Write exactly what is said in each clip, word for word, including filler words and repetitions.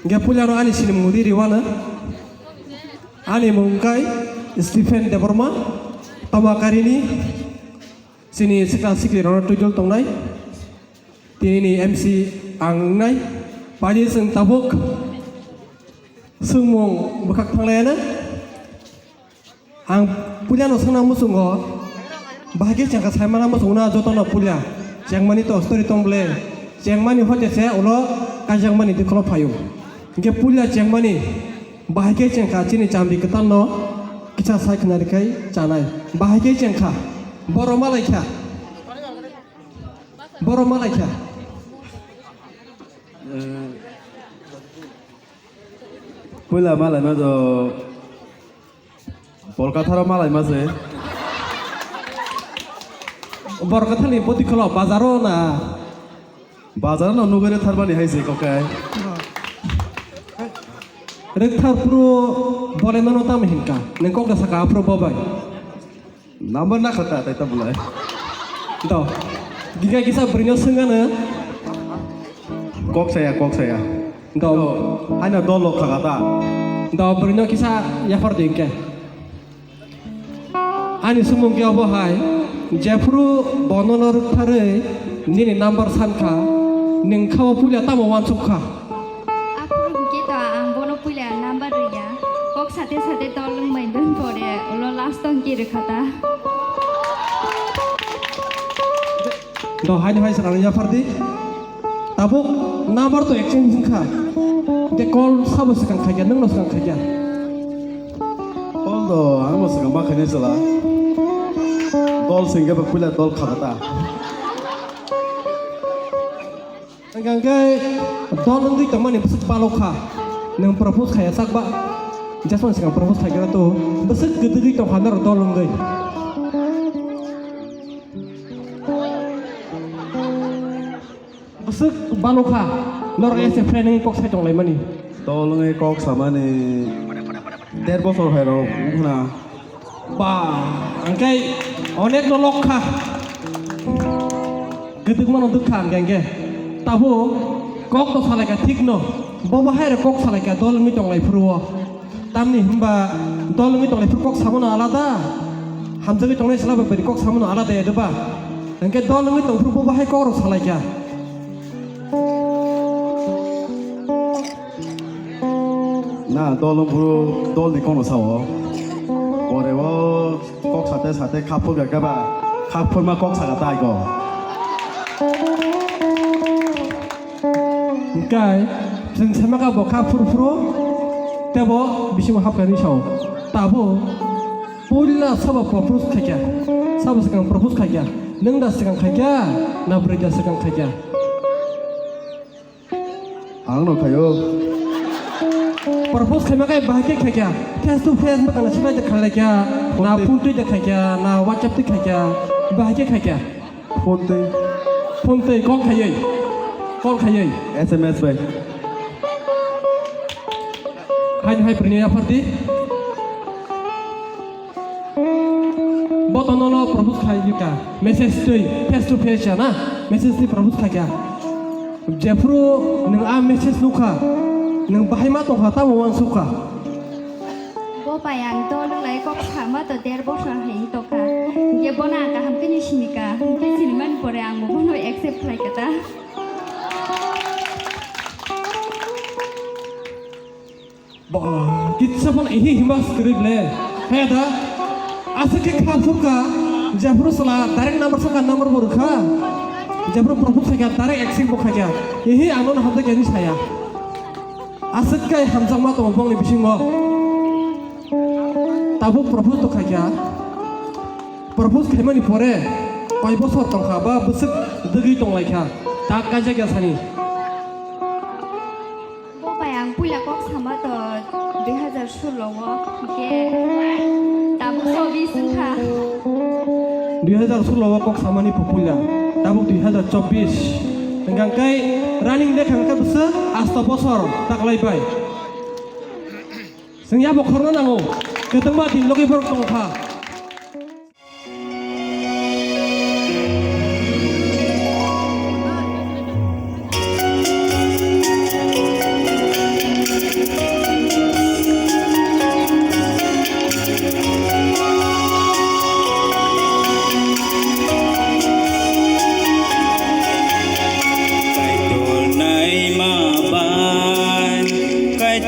Hingke puilano ani sinimung di riwano. Ani mung kai Stephen Debbarma, Tamakarini, sini sikla sikli rok twijol tongnai. Tini ni M C ang wngnai. Paji seng tabuk sengmung bwkhak thanglaiana. Ang puila no songna muchungo, bahai khe chengkha saimana muchungo na joto no puila. Chengmani to story tong ble. Chengmani hoite se ulo kaijakmani dikolo phaio. Hingke puila chengmani, bahai khe chengkha chini chamdi kwtal no kisa sai khna rikhai chanai. Bahai khe chengkha. Boro malai kha. Boro malai kha. Eh, puila malai ma do. Polkatharo malai ma se. Borkathani boti kholo bazaro na? Bazaro no nugui tharbani hai se kokai. Rikthar pro bole nono tam hinka. Neng kok da saka pro bobai. Number na khata tai ta bulai. Do. Giga gisa brino sengana. Kok saya, kok saya. Do. Haino dolo khagata. Do, brino kisa yaphar de hingke. Ani sumung ke obo hai, jephru bono no rwktharwi nini number sankha, nwng kha o puila tamo wansuk kha? Aphuru hwnkhe to ang bono puila number rwya. Kok sate sate tol wngmani pore ulo last o hwnkhe rwkha ta. Do haino hai swnamwi yaphardi. Tabuk number to exchange wngkha. Te call sabo swkang khaikya, nwngno swkang khaikya? Call do angno swkang ma khainai chwla. Dol singkhe ba puila dol khata ta. Hingkhe dol wngwi tongmani bwswk balokha. Nwng propose khaiya sakba. Jasmine swkang propose khaikhe to bwswk kwdwgwi tongkha norok dol wngwi. Bwswk balokha, norok as a friend wngwi kok sai tonglaimani. Dol wngwi kok samani der bosor hai rok wngkhna. Ba, angkai onek no lokkha. Gidikmano dukha angkhe angkhe. Tabo kok to salaikha thikno. Bo bahai rok kok salaikha dol wngwi tonglai phuru o. Tamni hwnba dol wngwi tongnai phuru kok sabono alada, hamjagwi tongnai chwla bai bwrwi kok sabono alada ya doba? Hwnkhe dol wngwi tong phuru bo bahai kok rok salai kha. Na dol wng phuru dol ni kokno sao. Pore o kok sate sate khap phur kha ba, khap phurma kok saka tai ko. Hingkai chwng sama kha bo kha phuru phuru tebo bisingo hapkha hinwi sao. Tabuk puila sabo propose khaikha, sabo swkang propose khaikha, nwng da swkang khaikha na bwrwi da swkang khaikha? Ang no khaio. Propose khaima khe bahai khe khaikha, face to face ma kana sibai da khailai kha, na phone twi da khaikha, na WhatsApp twi khaikha, bahai khe khaikha. Phone twi. Phone twi, call khaiwi. Call khaiwi. S M S bai. Haino hai bwrwino yaphardi. Bo to nono propose khaikha. Message twi, face to face ya na? Message twi propose khaikha. Jephru nwng a message nukha, nwng bahai ma tongkha, tamo uansukha. Bo bai ang dol wng lai kok sama to der bosor hai wng tongkha. Hingke bono ang kaham khe ni sini ka, hingke sini mani pore ang bo bono accept khlai kha ta. Bo, kitsa bono ehi hima script le. He da, aswk khe kha phurkha, jephru sala direct number saka number bo rwkha. Jephru propose khaikha direct accept bo khaikha. Ehi ang nono hamjakya ni saya. Aswk kai hamjakma tongo bongni bisingo. Tabuk propose to khaikha. Propose khaimani pore koi bosor tongkha ba bwswk dwgwi tonglaikha. Tak kaijakya sani. Bo bai ang puila kok sama to dui hazar solo o, hingke tabuk chobis wngkha. Dui hazar solo o kok samani pho puila, tabuk dui hazar chobis. Hingkha khe running dekha khe bwswk asta bosor taklai bai. Chwng yabo khorna nango, kwtwngma din logi borok tongkha.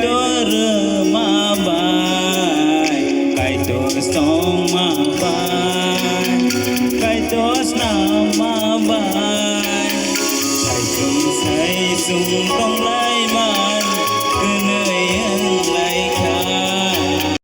Rwma bai, Kaitor songma bai, Kaitor snama bai, saisung saisung tongla.